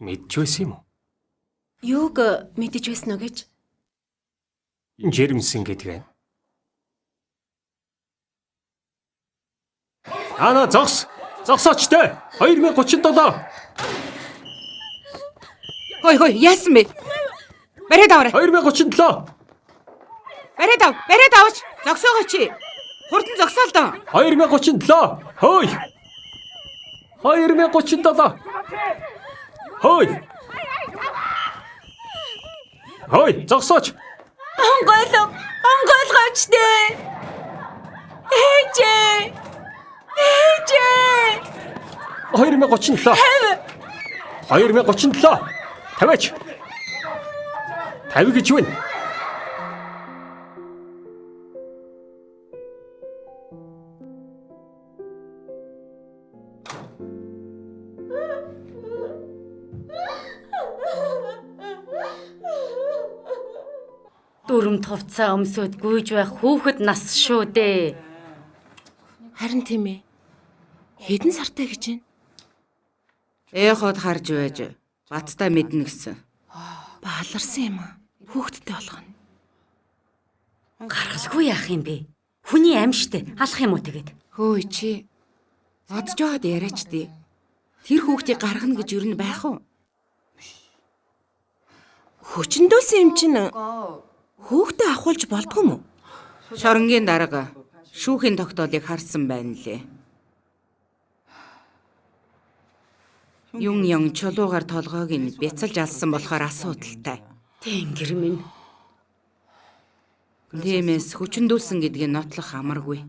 Мэдж байсан юм уу? Юуг мэдэж байсан уу гэж? Жирэмсэн гэдэг нь. Ана зогс. Зогсооч тэ. 2037. Хой хой яасан бэ? Бариад аваарай. 2037. Бариад ав. Бариад аваач. Зогсоогоо чи. Хурдан зогсоол доо. 2037. Хөөй. 2037. Хөөй. Хөөй, зогсооч. Онгойлго! Онгойлгооч дээ! Ээжээ! Ээжээ! 2037. 2037. Тавиач. 50 гэж юу вэ? Дүрм тувцаа өмсөд гүйж байх хүүхэд нас шүү дээ. Харин тийм ээ. Хэдэн сартай гэж байна? Эход харж байж Баттай мэднэ гэсэн. Бааларсан юм аа. Хүүхэдтэй болгоно. Гаргалгүй яах юм бэ? Хүний амь штэ алах юм уу тэгээд? Хөөе чи. Бодож байгаад яриач тий. Тэр хүүхдийг гаргана гэж юу н байх уу? Хүчндөөсөн юм чинь хүүхдээ авахулж болдгоо юм уу? Шоронгийн дарга шүүхийн тогтоолыг харсан байна лээ. Юн Ян чулуугаар толгойг нь бяцалж алсан болохоор асуудалтай. Тэнгэр минь. Тиймээс хүчндүүлсэн гэдгийг нотлох амаргүй.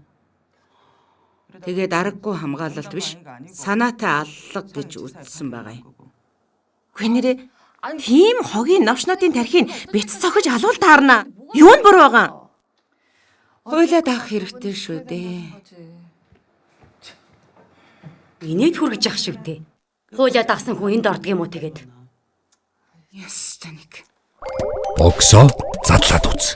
Тэгээд аргагүй хамгаалалт биш, санаатай аллага гэж үзсэн байгаа юм. Үгүй нэрээ тийм хогийн новшнуудын тархийг бяц цохиж алуул таарна. Юу нь буруу байгаа? Хуйлаад авах хэрэгтэй шүү дээ. Инээд хүргэж явах шүү дээ. Хуулиа дагсан хүн энд ордог юм уу тэгээд? Яс таник. Оксо задлаад үз.